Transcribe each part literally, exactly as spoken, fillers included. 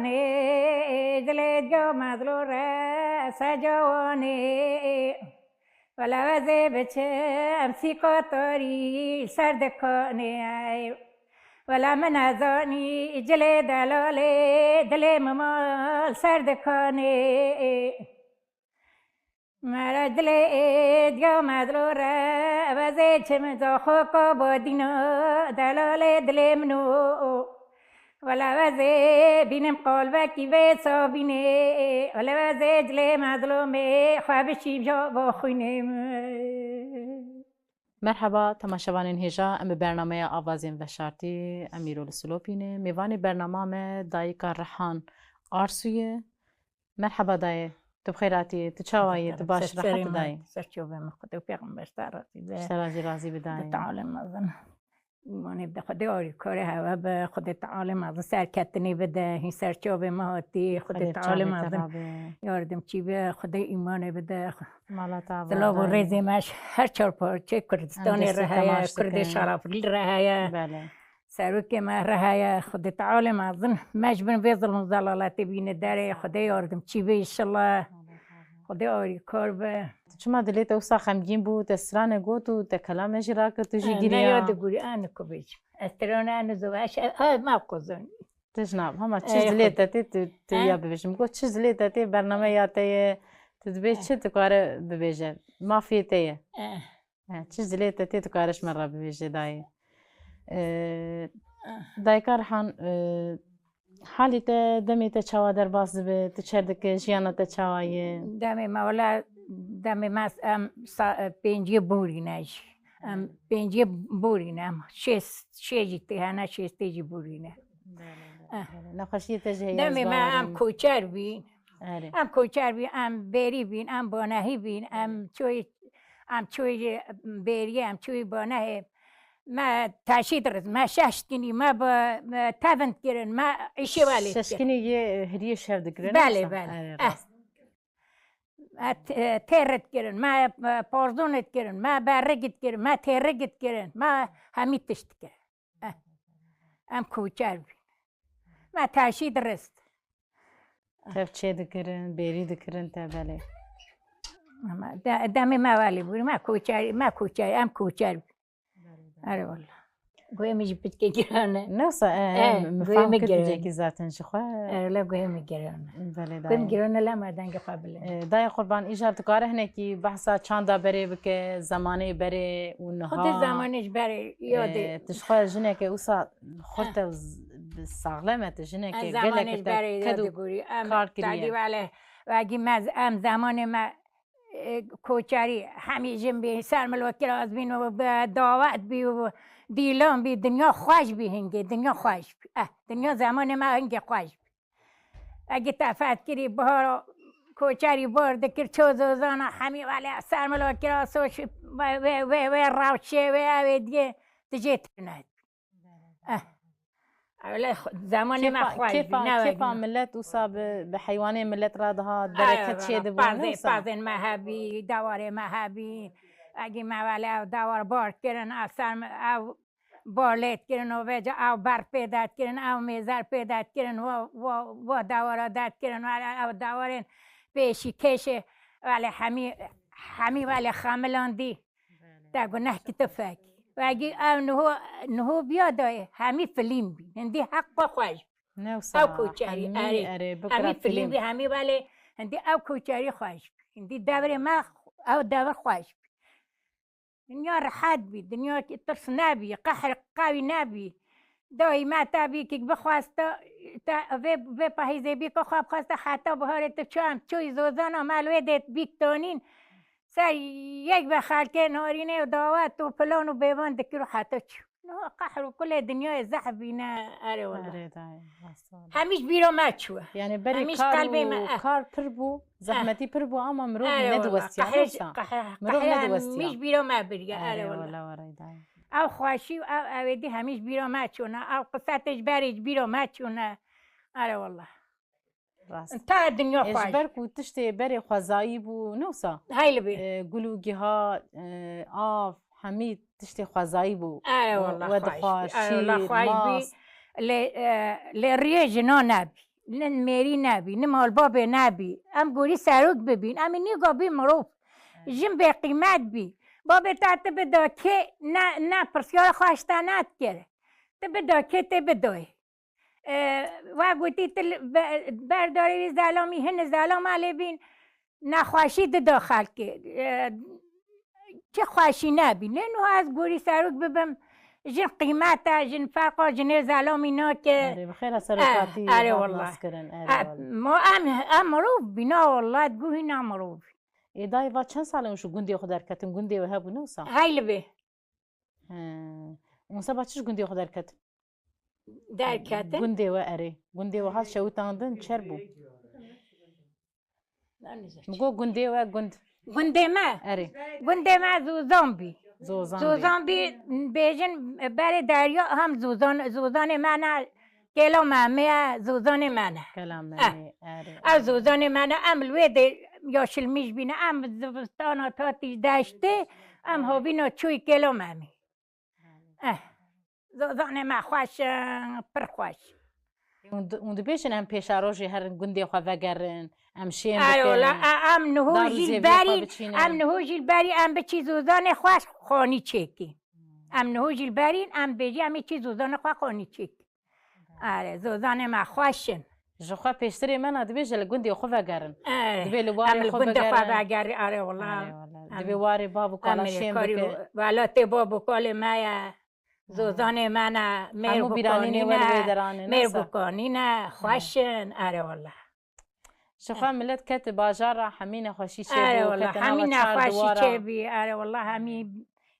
Nê, dilê diya mezlo re secawanê. Wela wezê biçim sîka tarî ser dikanê. Wela min nezanî cilê delalê dilê min mal ser dikanê. Mere dilê êdiya mezlo re, wezê çi min za xwe ka badîna, delalê dilê min o. Wela wezê bînim qalbekî vê sabînê, wela wezê dilê mezlomê, xwe bişîm ja bo xwînê min. Merheba, temaşevanên hêja, em bi bernameya Avazên Veşartî, em îro li Silopî ne. Mêvanê bernama me dayika Rihan Arsu ye. Merheba dayê, tu bi xêr hatî, tu çawa yî, tu baş, rehet dayê? Ser çavê me, Xwedê û Pêxember ser razî be. Ji te razî, razî bi dayê. Xwedê Teala mezin. Îmanê bide, Xwedê arîkarê hewe be, Xwedê Teala mezin serketinê bide, hîn ser çavê me hatî, Xwedê Teala mezin yardimçî be, Xwedê îmanê bide. Mala te ava dayê. Silav û rêzê me ji her çar parçeyê Kurdistanê re heye, Kurdê Şaraflî re heye. Belê. Serokê me re heye, Xwedê Teala mezin me ji bin vê zilm û zelaletê bîne derê, Xwedê yardimçî be înşallah. Xwedê arîkar be. Tu çima dilê te wisa xemgîn bû, te strane got û te kelame jî rakir, tu jî giriya? Ne ya digurî, ene ku bêjim. Ez strane, ene zova, ez, ez, ez ma kozanî. Tijna, hema çi dilê te tê, tu, tu ya bibêjim. Got, çi dilê te tê, bername ya te ye, tu dibê çi, tu kare bibêje. Mafiyê te ye. Eh. Eh, çi dilê te tê, tu kare ji me re bibêje dayê. Eh, dayika Rihan, eh, halê te, demê te çawa derbas dibe, tu çer dike, jiyana te çawa ye? Demê me, wela, demê me, em, sa-, pênciyê borî ne jî. Em pênciyê borî ne, em şêst, şêst jî tê hene, şêstê jî borî ne. Belê, belê, belê. Nexweşiyê te jî heye. Demê me em koçer bîn. Erê. Em koçer bîn, em bêrî bîn, em banehî bîn, em çoyî, em çoyî bêriyê, em çoyî banehê. Me teşî dirizin, me şeş kinî, me bi, me tevin dikirin, me îşê welê dikirin. Şeş kinî yê hiriyê şev dikirin, belê, wisa? Belê. Erê, eh, rast. Me te-, têr dikirin, me, me parzûn dikirin, me berrik dikirin, me têrik dikirin, me hemî tişt dikirin. Eh, em koçer bûn. Me teşî dirist. Tev çê dikirin, bêrî dikirin te, belê. Ama de-, demê me welê bûn, me koçer, me koçer, em koçer bûn. Erê wela. Guhê min jî piçkê giran e. Ne wisa, e, e, min fam kir tu cekî zaten ji xwe. Erê wela guhê min giran e. Belê dayê. Guhê min giran e, lema dengê xwe bilind. E, dayê Qurban, îcar dikare hinekî behsa çanda berê bike, zemanê berê û niha. Xwedê zemanê ji berê yadê. E, tu ji xwe jineke wisa xurt e û z-, bi saxlem e, tu jineke gelek e, zemanê ji berê yadê gorî. Em kar kiriye. Tadî wele, wegî me z-, em zemanê me e, koçerî, hemî jin bî, ser milwe kiraz bîn û bi dawet bî û dîlan bî, dinya xweş bî hingê, dinya xweş bî. Eh, dinya zemanê me hingê xweş bî. Egî te feth kirî, bihara koçerî bar dikir, ço zozana, hemî wele ser milwe kiraz, soş, wê, wê, wê, wê rewşê, wê evê diyê, dijê tune. Eh. Ewle xwe-, zemanê me xweş bî, ne wek kêfa millet wisa bi, bi heywanê millet re diha bereket çê dibû, pazê, ne wisa? Pazên me hebî, dewarê me hebî. Egî me wele ew dewar bar kirin, ew ser me, ew bar lê dikirin, û vêca ew berf pê de dikirin, ew mêzer pê de dikirin, wa, wa, wa dewara de dikirin, wele ew dewarên pêşî kêşê, wele hemî, hemî wele xemilandî. Te guneh ki tu fek. Wegî ew niho, niho biya dayê, hemî filîm bî. Hindî heqa xweş bî. Ne wisa, ew koçerî, hemî erê, erê, bikira hemî filîm bî, hemî belê, hindî ew koçerî xweş bî. Hindî devrê me, ew devir xweş bî. Dinya rehet bî, dinya ki tirs nebî, qehr qewî nebî. Dayî me te bîkik bixwesta, te vê, vê pahîzê bîka xwe bixwesta heta biharê tu çi em çûyî zozana me li wê dê bîk tonîn. Ser yek be xelkê narînê û dawet û plan û bêvan dikir û heta çû. Niha qehr û kulê dinyayê zehf bîne, erê wela. Erê dayê, rast wela. Hemî ji bîra me çûye. Yani berê kar û, eh, kar pir bû, zehmetî pir bû ama mirov nediwestiya, wisa. Mirov nediwestiya. Hemî ji bîra me biriye, erê wela. Erê wela, were dayê. Ew xweşî û ew ewêdî hemî ji bîra me çûne. Ew qisete ji berê ji bîra me çûne. Erê wela. Rast. Ta dinya xweş. Ji ber ku tiştê berê xwezayî bû, ne wisa? Hey li bê. E, gul û giha, e, av, hemî tiştê xwezayî bû. Erê wela xweş bî. Erê wela xweş bî. Lê, e, lê riyê jina nebî. Nin mêrî nebî, nin malbabê nebî. Em gorî serok bibîn. Em ê nîga bî mirov. Jin bêqîmet bî. Babê te tu bida kê, ne, ne pirsyara xwe ji te nedikir. Tu bida kê tê bidayê. E, we gotî tu li, be, berdarê wî zelamî, hini zelama lê bîn, nexweşî dida xelkê. E, çi xweşî nebî. Lê niha ez gorî serok bibim, jin qîmet e, jin ferqa jinê zelamî nake. Erê, bi xêra serokatî, erê, hat wallah. Naskirin, erê, e, wallah. Ma em, em mirov bîna wallah, guhî ne mirov. Ê dayê, va çend sal e hûn ji gundê xwe derketin, gundê we hebû ne wisa? Hey li vê. He. Ûn seba çi ji gundê xwe derketin? Derketin? Gundê we erê. Gundê we hat şewitandin, çer bû. Min got gundê we gund. Gundê me? Erê. Gundê me Zozan bî. Zozan bî. Zozan bî, bêjin berê derya hem Zozan, Zozanê me ne. Kêla Memê ye, Zozanê me ne. Kêla Memê, erê. Ev Zozanê me ne, em li wê de yaşilmîş bîne, em zivistana tatî deştê, em havîna çûyî Kêla Memê. Eh, Zozanê me xweş in, pir xweş. Hûn di-, hûn dibêjin em pêşerojê herin gundê xwe vegerin, em şên bikin, wala, e, em niho jî li berîn, em niho jî li berî em biçî Zozanê xwe xanî çêkî. Em niho jî li berîn, em bêjî em ê çî Zozanê xwe xanî çêkî. Erê, Zozanê me xweş in. Ji xwe pêştirê me na dibê ji li gundê xwe vegerin. Erê. Dibê li warê xwe vegerin. Em li gundê xwe vegerin, erê wala. Erê wala. Dibê warê bav û kala şên bikin. Welatê bav û kalê me ye. Zozanê me ne, mêr û kanî ne, mêr û kanî ne, xweş in, erê wala. Ji xwe milet ket bajara, hemî nexweşî çêbû, kete nava çar dîwara. Erê wala, hemî nexweşî çêbî, erê wala, hemî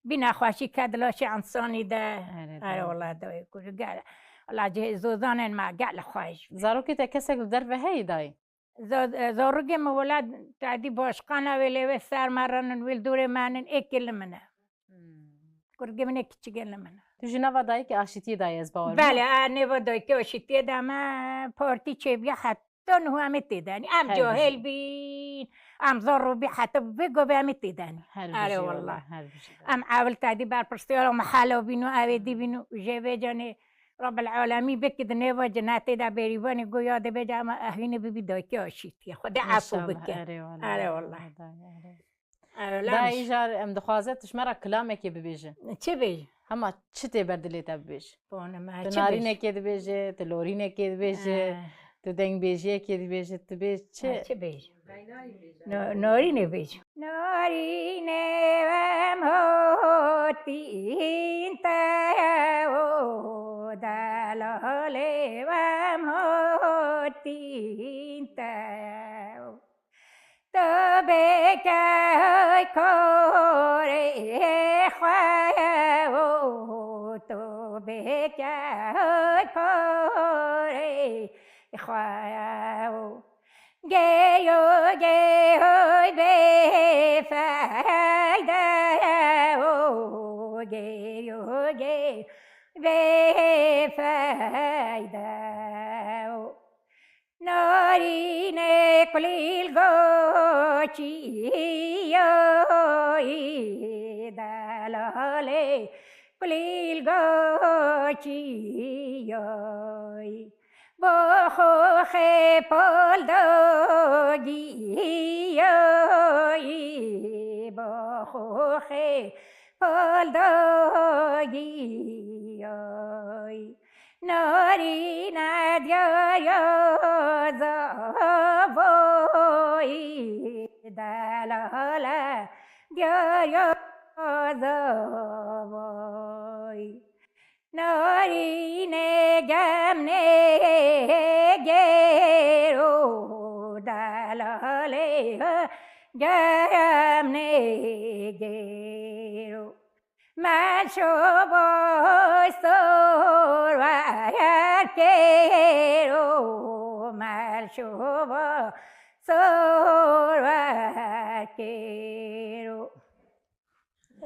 bî nexweşî ket laşê însanî de. Erê, erê wala, dawê ku ji gel, wala cihê Zozanên me gelek xweş bî. Zarokê te kesek li derve heye dayê? Za-, zarokê min wela tedî başqana wê lê wê ser me renin, wê li dorê me nin, êkê li min e. Hmm. Kurgê min ê kiçikê li min e. Tu ji nava dayikê aşîtiyê dayê, ez bawer bûm. Belê, a, nêva dayikê aşîtiyê de me partî çêbûye, heta niha em ê têdenî. Em cahil bîn, em zor bî, heta vê gavê em ê têdenî. Erê wala. Her bijî. Em ewil tedî berpirsiyara mehela bîn û ewê dî bîn û jê vê canê Rabbil Alemî bikî di nêva cinetê de bêrîvanê goya dê bêje, em ê hînê bibî dayikê aşîtiyê. Xwedê efû bike. Înşallah, erê wala. Erê wala. Erê wala. Erê wala. Da îcar em dixwaze tu ji me re kilamekê bibêje. Çi bêjim? Hema çi tê ber dilê te bibêje. Tu narînekê dibêje, tu lorînekê dibêje, tu dengbêjiyekê dibêje, tu bêj çi? Ha, çi bêjim? No-, norînê bêjim. Norînê wem hotîn te û delalê wem hotîn te û. Tu bêke korê xwe û tu bêke korê xwe û. Gêyo gêyoy bê feyde û gêyo gê bê feyde û. Narînê kulîl goçî yoyî, delalê kulîl goçî yoyî. Bo xo xê pol dogî yoyî, bo xo xê pol dogî yoyî. Narîne diyaya zavoyî, delale diyaya zavoyî. Narîne gemne gêro, delale gemne gêro. Melşobo sor wer kêro, melşobo sor wer kêro.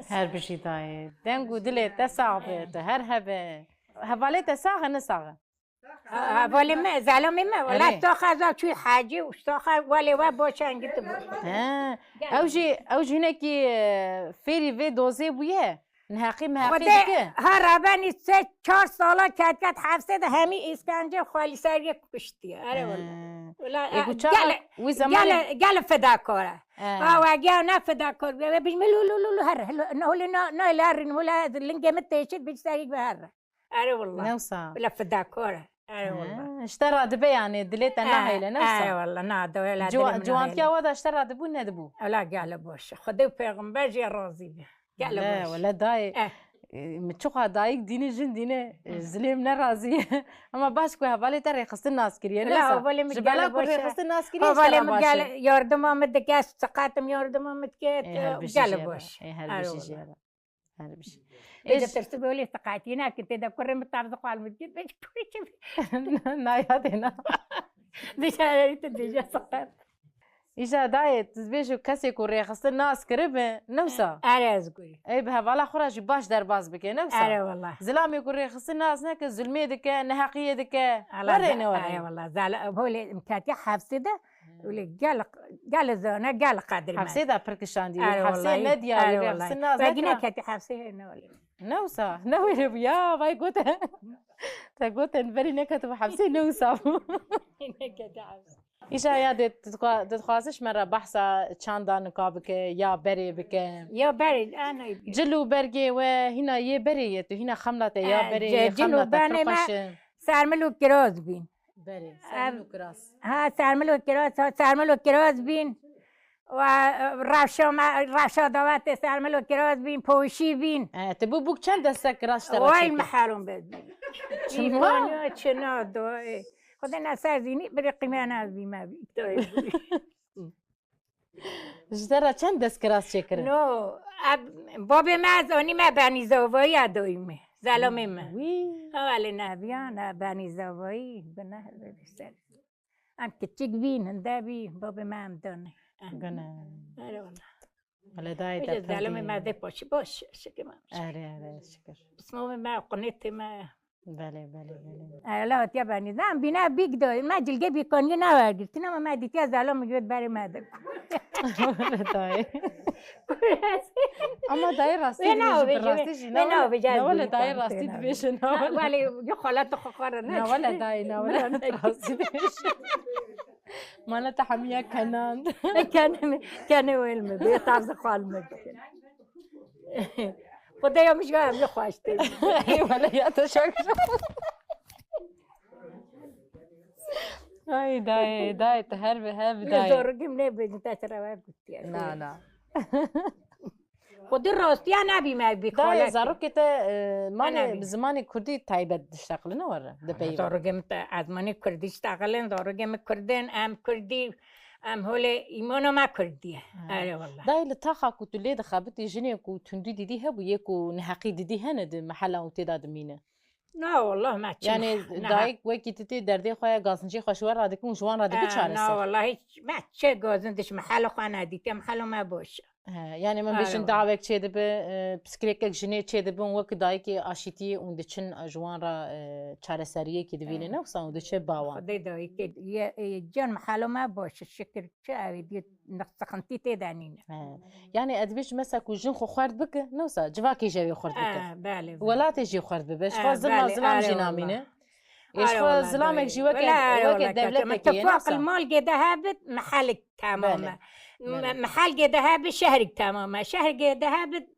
Her bijî dayê. Deng û dilê te sax be, tu her hebe. Hevalê te sax e, ne sax e? Hevalê me, zelamê me, wela sax e, za çû hecî û sax e, welê we boşan gitibû. He, ew jî, ew jî hinekî, e, fêrî vê dozê bûye. Niheqî miheqî Xwedê dike. Ha rabenî sê çar sala ket ket hefsê de hemî îskencê xwe li ser yek kuştiye. Erê wele. He. Wela, Ê, e, ku çaxa gele, wî zemanê gele, gele fedakar e. He. Ha, we giya ne fedakar bûye. We bijme lu, lu, lu, lu, her, lu, ne, hole, ne, ne, le, rin, hole, lingê min têşit, bic serî bi her. Erê wela. Ne wisa? Wela fedakar e. Erê wela. He, ji te re dibe yani, dilê te E, nahêle, ne wisa? Erê wela, na, de wela Ciwa-, dilê min ciwantiya nahêle. We de ji te re dibû, nedibû? Wela gele baş. Xwedê û pêxember jê razî be. Gele Wele, baş. Wele dayê, Eh. e, min çiqa dayik dîne, jin dîne, e, Hı. zilêm nerazî ye. Ama baş ku hevalê te rêxistin nas kiriye, ne Wele wisa? Hevalê min Ji bela gele ku baş e. rêxistin nas kiriye, ji te Hevalê re min baş e. gele, yardima min dike, ez seqetim yardima min dike, Ê, her bijî gele jê re. baş. Ê, her Erê bijî wele. jê re. Her bijî. Ê, Ê, ji tirsi böyle seqetî nake, tê de kurê min tabzi xwe li min dike, bêje kurê çi bi- Naya tê na. Dişareyî tu dêje seqet. Îja dayê, tu dibêjî kesê ku rêxistin nas kiribe, ne wisa? Erê ez gurî. Ey bi hevala xwe re jî baş derbas bike, ne wisa? Erê wela. Zilamê ku rêxistin nas neke, zulmê dike, neheqiyê dike. Ala Were ze-, ne were? Erê wela. Zala-, holê em ketiye hefsê de, Hmm. holê gel, gel zana, gel qedir me. Hefsê de pir kişandî. Erê Hefsê wela. nediya, Erê wela. rêxistin nas Vegî neke. neketiye hefsê, ne holê. Ne wisa? Ne were bû ya, vay gote. Te gote, berî neketibe hefsê, ne wisa bû. Neketibe hefsê. Îşa ya dê, tu dixwa-, tu dixwazî ji me re behsa çanda nika bike, ya berê bike. Ya berê, anayî bike. Cil û bergê we hîna yê berê ye, tu hîna xemla te ya Eh, berê ce-, ye, cil û xemla te berê pir me xweş e. sermil û kiraz bîn. Berê, Em, sermil û kiraz. ha, sermil û kiraz, ha, sermil û kiraz bîn. Wa, e, rewşa me, rewşa dawetê sermil û kiraz bîn, poşî bîn. E, tu bû bûk çend destek kiraz te re Way çêkir? mehelûm be. Çima? Îmkanî çi nado, e. Xwedê ne ser zînî, birê qîmena ez bîme bî. Ji te re çend dest kiraz çêkirin? No, e, babê me ez anî me benî zavayî ya doyî me. Zelamê me. Wî. Hewalê nebiyan, e, benî zavayî, bi ne, ser. Em kiçik bîn, hinde bî, babê me em dane. Eh. Gune. Erê wala. Wele dayê Îja te pir zelamê dî. me dê paşî baş, şikir me. Erê, erê, şikir. Pismamê me, qunêtê me. Belê, belê, belê. Erê, hatiye benî. Em bîne bîk de, me cilgê bîkaniyê newergirtin, ama me dîtiye zelamê ji berê me de. Wele dayê. Ama dayê rastî Wê dibêjî, nabêje, bi rastî jî, wê na wele, nabêje, na ez wele bêjî dayê tam rastî têna. dibêje, na Na, wele. wele, yo xala tu xwe xwe re ne. Na wele dayê, na wele rastî dibêje. Mala te hemiya kenand. Kenê, kenê wêl mi, bê tavzi xal mi. Xwedê ya min ji hemiya xweş tê. Ey wele ya te şak. Ay dayê, dayê te her bi, her bi Lê dayê. Zorugim ne bêjin, te sira we gutiye. Na, na. Xwedî rastiya nebî me bî Dayê, xalek. zarokê te, e, mane Ana bî. bi zimanê kurdî taybet dişteqilin, ne were? Dipeyve. Zarokê min te, ez mane kurdî dişteqilin, zarokê min kurdin, em kurdî, em holê îmana me kurdî ye. Ha. Erê wallah. Dayê, li taxa ku tu lê dixebitî, jinê ku tundî didî hebû, yê ku neheqî didî hene di mehela û tê de dimîne? Na, wallah, me çi Yani, ne-, ne- dayik wekî tu tê derdê xwe ya gazincê xwe ji we re dikin û ji wan re dikin Eh, çareser? Na, wallah, hiç, me çi gazindiş mehela xwe nedîtiye, mehela me boş. He, yani, min Erê bêjin wallah. dawek çêdibe, e, piskirêkek jinê çêdibin, wek dayikê aşîtiyê û diçin ji wan re, e, çareseriyekê divînin, Eh. ne wisa û diçe ba wan. Xwedê dayikê, ye, e, can mehela me boş, şikir. Çi ew ê dî nix-, sixintî tê de nîne. He. Yani, ez dibêjim, mesela ku jin xwe xwerd bike, ne wisa, civakê jî ew ê xwerd bike. He, belê, belê. Welatê jî xwerd bibe. Ji He, xwe zilma belê, zilam arê jî wallah. namîne. Ê, ji Arê xwe wallah, zilamek dayê. jî weke, Wela arê weke wallah, dewletekê keke ye, ne tifaq wisa. Li malgê de hebit, mehelek temam Belê, e. Me-, belê. Mehelgê de hebit, şehrek temam e. Şehrgê de hebit,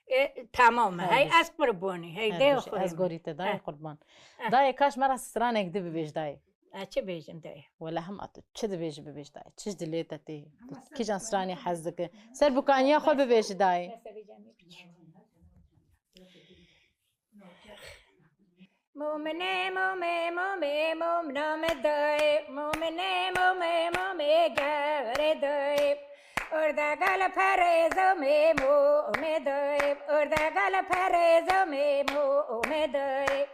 e, temam e. Her Hey, biş. ez qurbanî. Hey, Her dê biş. Ez xurê gorî te dayê He. qurban. He. Dayê, kaş me re stranek di bibêj dayê. Ez çi bêjim dayê? Wele hema tu çi dibêjî bibêj dayê. Çi ji dilê te tê. Tu kîjan stranê hez dike. Serbûkaniya xwe bibêjî dayê. Mumine, mume, mume, mum name dayê. Mumine, mume, mume, gevre dayê. Orda gel perê zomê, mume dayê. Orda gel perê zomê, mume dayê.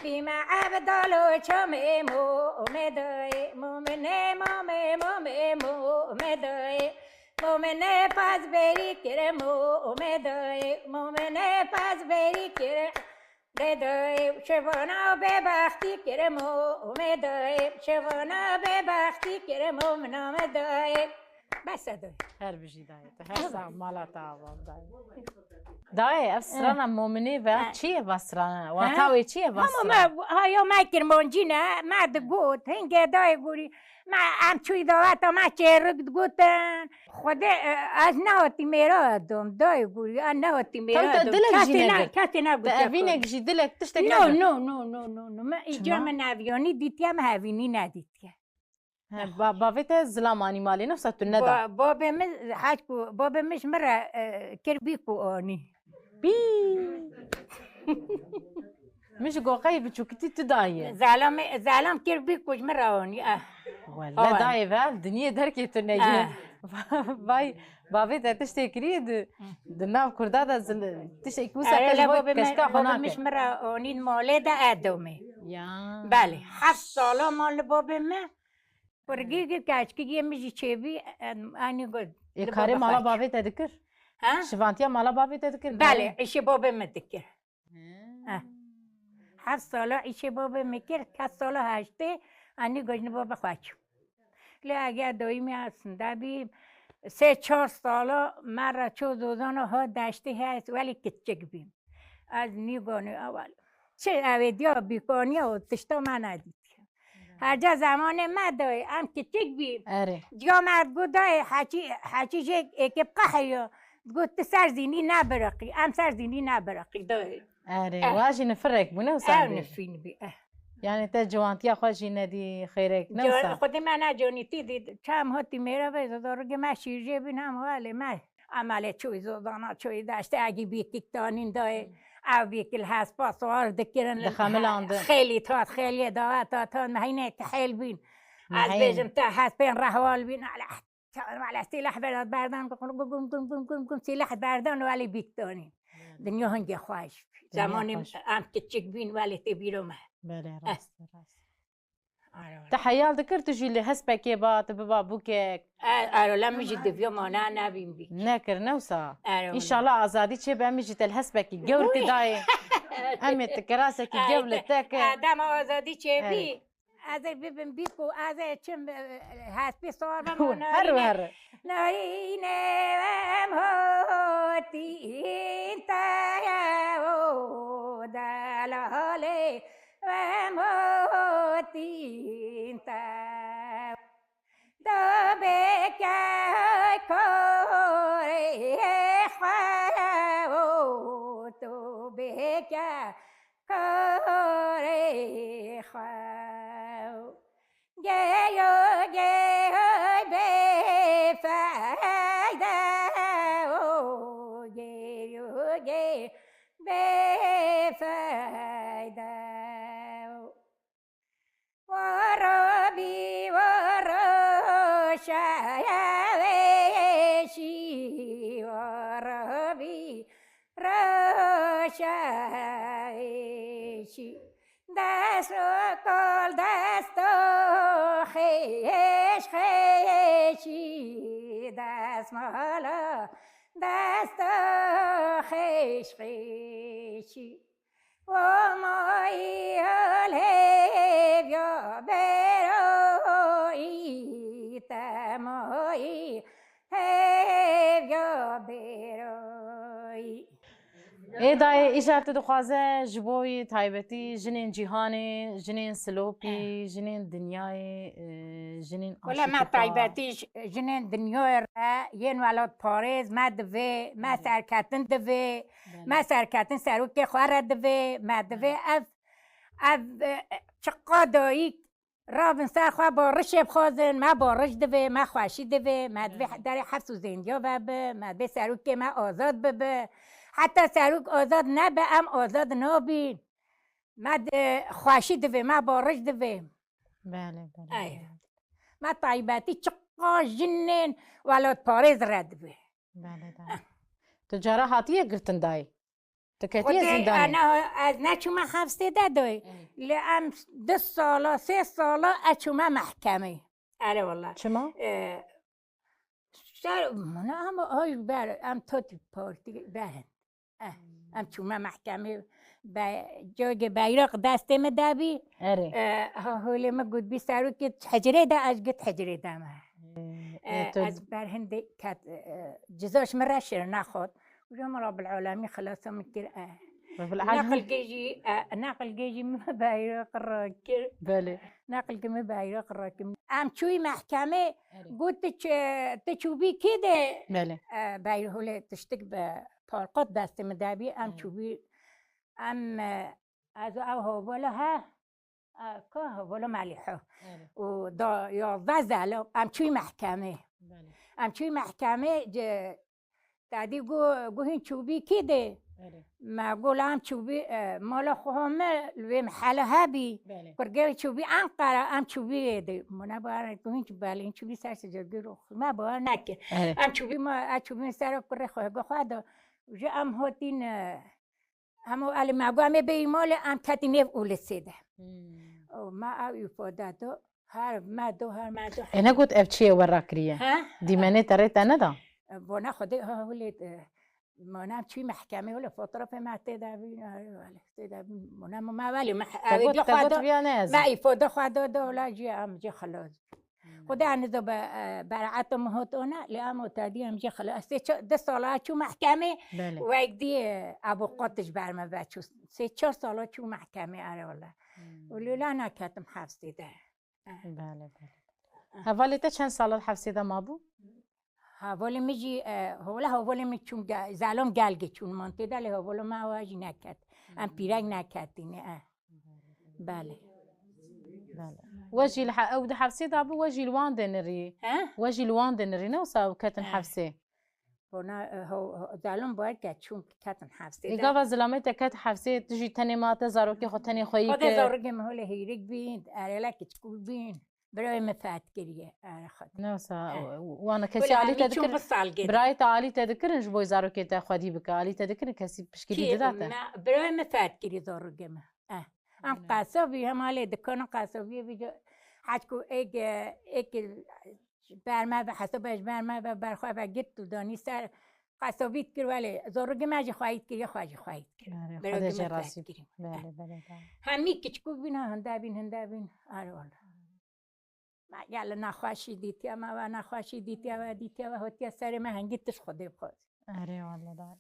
Bîme Evdalo çomê, mume dayê, mumine, mame, mame, mume dayê. Mumine paz berî kire, mume dayê, mumine paz berî kire. De dayê, şevana bêbextî kire, mume dayê, şevana bêbextî kire, mum name dayê. Bes e dayê. Her bijî dayê. Tu her sax mala te ava dayê. Dayê, ev strana mominê ve çi ye va strana? Wata wê çi ye va strana? Hema me, ha ya me kirmancî ne, me digot, hingê dayê gorî, me em çûyî daweta me çêrik digotin. Xwedê, e, ez nehatî mêra dom, dayê gorî, ez nehatî mêra dom. Te dilek jî negir. Kesê ne, kesê negot. Te evînek jî dilek tiştek negir. No, no, no, no, no, no. Me îcar me neviyanî dîtiye, me hevînî nedîtiye. He, ba, bavê te zilam anî malê, ne wisa tu neda? Ba, babê min, hez ku, babê min ji min re, e, kir bî ku anî. Bî. Min ji goqeyê biçûkitî tu daye. Zelamê, zelam kir bî ku ji min re anî. Eh. Wele dayê ve, dinyê derkê tu neyê. Eh. Vay, bavê te tiştê kiriye di, di nav kurda de zil, tiştê ku wisa te ji bo keşka xwe nake. Babê min ji min re anî malê de edomê. Ya. Belê, heft sala mal li babê me. Kurgî gi keçkî yê min jî çêbî, em, anî got. Ê karê mala bavê te dikir? Ha? Şivantiya mala bavê te dikir? Belê, îşê babê min dikir. He. Heft sala îşê babê min kir, kes sala heştê, anî got, ji bo bixwe çû. Lê eger doyî me aslında bî, sê çar sala me re ço zozana ha deştê he, ez welî kiçik bîm. Ez nîganî ewel. Çi ew ê diya bîkaniya û tişta me nedîtiye. Her ca zemanê me dayê, em kiçik bîn. Erê. Diya me digot dayê, heçî, heçî jê êkê qehriya. Digot tu ser zînî nebiriqî, em ser zînî nebiriqî dayê. Erê, wa jî nifirek bû, ne wisa bî? Ew nifîn bî, eh. Yani te ciwantiya xwe jî nedî xêrek, ne wisa? Xwedê me ne ciwanîtî dî, çem hatî mêra vê, zarokê me şîrjê bîn, hem walê me. Emelê çoyî zodana, çoyî deştê egî bîkik tanîn dayê. Ew bîkil hespa siwar dikirin. Dixemilandin. Xêlî tat, xêliyê dawa tat, tan mehînê kihêl bîn. Ez bêjim te hespên rehwal bîn. Ele, ele sîleh berdan, berdan, gum, gum, gum, sîleh berdan û elî bîk tanîn. Dinya hingê xweş bî. Zemanê em kiçik bîn, welê tê bîro me. Belê, rast, rast. Te heyal dikir tu jî li hespekê ba, tu biba bûkek? Ero, la min jî diviya mana nebîm bî. Nekir, ne wisa? Ero. Înşallah azadî çêbe, em jî te li hespekî gewr te dayê. Em ê tu kirasekî gewr li te ke. Dema azadî çêbî. Ez ê bibim bîk û ez ê çim, e, hespî sor bim û her û her. Narîne em hotîn te û delalê. Vem hotîn te. Dobeke korê xwe û tu beke korê xwe. Geyo gey bêfeyde û geyo gey bêfeyde û. Wara bî wara şayewêşî, wara bî wara şayewêşî. Dest û kol desta xêş xêşî, destmala desta xêş xêşî. Omayî hêvya beroyî, temayî hêvya beroyî. Ê dayê, îcar tu dixwaze ji bo wî taybetî jinên cîhanê, jinên Silopî, jinên dinyayê, e, jinên Wele me aşîqî xwe. Taybetî ji-, jinên dinyayê re yên welatparêz me divê, me Belê. Serketin divê, Belê. Me serketin serokê xwe re divê, me divê Belê. Ev, ev, e, çiqa dayîk Rabin ser xwe barişê bixwazin, me bariş divê, me xweşî divê, me divê Belê. Derê hefs û zêndiya vebe, me divê serokê me azad bibe. Heta serok azad nebe, em azad nabîn. Me di-, xweşî divê, me bariş divê. Belê, belê. Ey. Me taybetî çiqa jinên welatparêz re divê. Belê, belê. Tu cara hatiye girtin dayê? Tu ketiye Xwedê zîndanê? Ana, ez neçûme hefsê de doy. Ê. Lê em du sala, sê sala ez çûme mehkemê. Erê wela. Çima? Ee, ser, mana ama ay ber, em totî partî berin. Eh, em çûme mehkemê, be, cogê beyraq destê min de bî. Erê. Ee, ha, holê min got bî serokê hicrê de, ez got hicrê de me. Ee, E, tu- Ez ber hindê ket, e, ciza ji min re şêr nexwat. Û ji min Rabbil Alemîn xilasa min kir, e. Rabbil Alemîn. Neqilkê jî, e, neqilkê jî min beyra qira kir. Belê. Neqilkê min beyra qira kir. Em çûyî mehkemê, Erê. Got, "Tu çi, tu çûbî kê de?" Belê. E, beyra holê tiştik bi parqot destê min de bî, em Erê. Çûbî, em, e, ez û ew hevala he, e, ka hevala Melîho. Erê. Û da yazdeh zelo, em çûyî mehkemê. Belê. Em çûyî mehkemê, ce, Tadî got, got, "Hîn çûbî kî de?" Erê. Me got, "La em çûbî, e, mala xwe me li wê mehele hebî. Belê. Kurgê çûbî Enqera, em çûbî wê de." Mona bawer got, "Hîn çû belê, hîn çûbî ser sicil gir û me bawer neke." Erê. Em çûbî ma, em çûbî ser kurê xwe, go xwe de. Ji em hotîn, e, hemû elî me got, "Em ê bêyî malê", em ketî nêv ûlisê de. Hmm. Û me ew îfade do, her me do, her me do. E, negot ev çi ye we rakiriye? He? Dîmenê te rê te neda? E, bona Xwedê ha hulê, e, mona çûyî mehkemê, wele fotoğrafê me tê de bîn, e, wele tê de bîn. Mona me welê me, Te ew got, dî te xwe got do, viya ne ez. Me îfade xwe do, do, wela jî em jî xilas. Hmm. Xwedê anizo be, e, beraeto min hot ona, lê em ot dî em jî xilas. Sê ço-, du sala çû mehkemê, Belê. Wek dî, e, avukat ji ber me ve çû. Sê çar sala çû mehkemê, are wele. Hmm. Û lê la neketim hefsê de. Belê, belê. Hevalê te çend sala hefsê de mabû? Hevalê min jî, e, wele hevalê min çûn ge-, zelom gelgê çûn mantê de, lê hevalê me ewa jî neket. Em pîrek neketîne, e. Belê. Belê. We jî li he-, ew di hefsê de bû, we jî li wan de nirî. He? We jî li wan de nirî, ne wisa ew ketin He. hefsê? Bona, e, ho-, ho-, zelom bawer ke çûn ketin hefsê Ê de. Gava zilamê te ket hefsê, tu jî tenê ma te zarokê xwe tenê xweyî Xwedê kir. Zarokê min holê hîrik bîn, erêla kiçikû bîn. Birayê min fet kiriye, erê xwedê. Ne wisa, He. wana kesî Wele alî te hemî çûn dikir, bi salgê de. Birayê te alî te dikirin ji bo zarokê te xwedî bike, alî te dikirin kesî pişkilî Kî, dida te? me, birayê min fet kiriye zarokê min. Eh. Em Belê. Qesabî, hem alê dikana qesabiyê vî ca, hecku êk, êk ber me ve, hesaba ji ber me ve, ber xwe ve girt û danî ser qesabî dikir, welê zorugê me jî xweyî dikir, ya xwe jî xweyî dikir. Erê, Xwedê jê razî. Belê, belê, belê. Hemî kiçikû bîn, ha, hinde bîn, hinde bîn. Erê wele. Me gel nexweşî dîtiye, me ve nexweşî dîtiye, ve dîtiye, ve hotiye serê me hingî tişt Xwedê bixwazî. Erê wele dayê.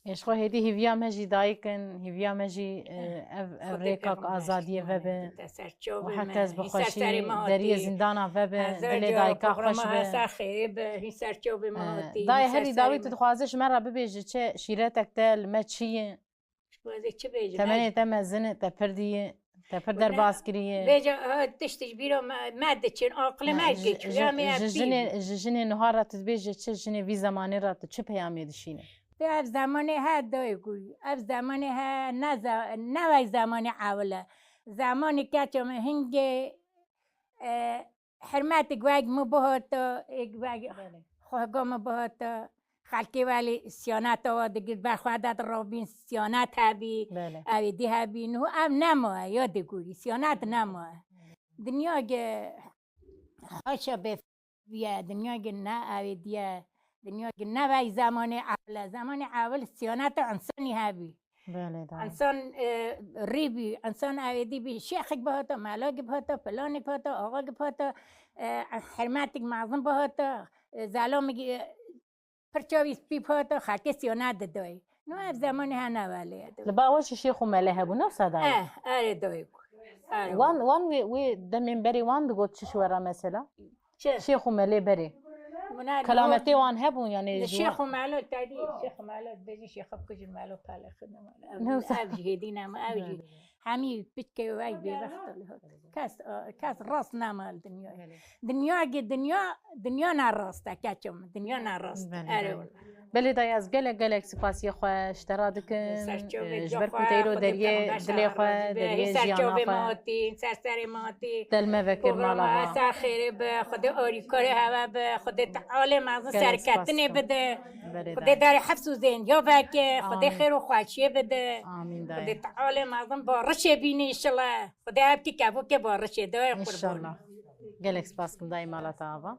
Ê ji xwe hêdî hîviya me jî dayik in, hîviya me jî, e, Eh, ev, ev Xwedê rêka ku pêxember azadiyê jî vebe. Te ser çavê Û her me, kes bi hîn ser xweşî serê me deriyê hatî. Zindana vebe, Hezar dilê ca dayika programa xweş be. Hesa xêrê be, hîn ser çavê me Eh, hatî, dayê hîn ser herî serê dawî me. Tu dixwazî ji me re bibêje çi, şîretek te li me çi ye? Ji xwezê çi bêjim? Temenê te mezin e, te pir dî ye, te pir derbas kiriye. Vêca, ha, tiştî ji bîra me, me diçin, aqilê me ji, ji, ji, ji jinê, ji jinê nuha re tu dibêje çi, jinê vî zemanê re tu çi peyamê dişîne? Te ev zemanê he dayê ku, ev zemanê he ne ze-, ne wey zemanê ewil e. Zemanê keça me hingê, e, Hirmetê wek min bihata, êk wek Belê. Xwega min bihata, xelkê welê siyaneta wa digir, ber xwe de dirabîn, siyanet hebî, Belê. Ew ê dî hebî. Niho ev nemaye, ya digurî, siyanet nemaye. Dinya ge haşa bêfiye, dinya ge ne ew ê diye, dinya ge ne wey zemanê ewil e. Zemanê ewil siyaneta însanî hebî. Belê, dayê. Însan, e, rî bî, însan ew ê dî bî, şêxik bihata, melagî bihata, filanik bihata, axagî bihata, e, hirmetik mezin bihata, e, zelamik, e, pirçavî spî bihata, xelkê siyona didayê. No ev zemanê hene welê. Li ba we jî şêx û melê hebû, ne wisa dayê? Eh, erê dayê ku. Erê. Wan, wan wê, wê demên berê wan digot çi ji we re mesela? Çi? Şêx û melê berê. Muna Kelametê wan hebûn, yanî Li ji Şêx wan û Melo te dî, Şêx û Melo dibêjin Şêxa bikujin Melo pelexin. Ne wisa. Ev jî hêdî ne, ev jî. Hemî piçkê wey bêbext li hot. Kes, kes rast nema li dinyayê. Belê. Dinya ge dinya, dinya ne rast e, keçim. Dinya ne rast e. Belê, Erê belê. Wele. Belê dayê, ez gelek, gelek spasiya xwe ji te re dikim. Ser çavê Ji ber ku te îro deriyê dilê xwe, deriyê jiyana xwe. Ser çavê me hatî, ser serê me hatî. Del me vekir mala me. Ser xêrê be, Xwedê arîkarê heve be, Xwedê tealê mezin serketinê bide. Xwedê derê hefs û zêndiya veke, Xwedê xêr û xweşiyê bide. Amîn dayê. Xwedê tealê mezin barişê bînî înşallah. Xwedê hevkî kevokê barişê dayê qurban. Înşallah. Gelek spas kim dayê mala te ava.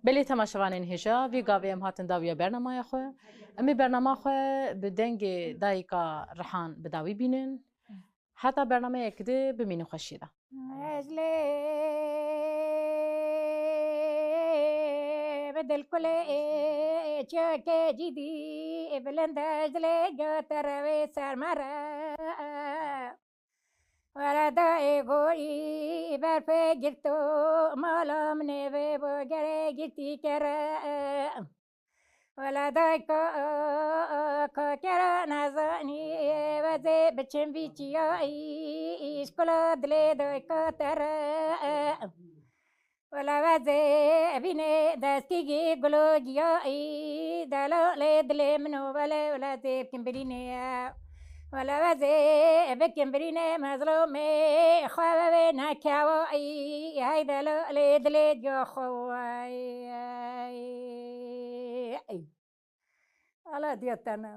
Belê temaşevanên hêja, vî gavê em hatin dawiya bernamaya xwe. Em ê bernama xwe bi dengê dayika Rihan bi dawî bînin. Heta bernameyek di bimînin xweşiyê de. Ez lê Dilkulê çiyakê cidî, bilind e ji dilê, gote rewê ser me re. Wele dayê gorî berfê girto, mala min ê vê bo gerê girtî kere. Wele dayka ka kere nezanî, wezê biçim vî çiyayî, îşkula dilê dayka te re. Wele wezê bînê destîgî gulo giyayî, delalê dilê min o wele, wele zê bikim birînê ye. Wele wezê bikim birînê mezlûmê, xwe ve wê nekewayî, hey delalê dilê diya xwe wayî. Ala diya te ne.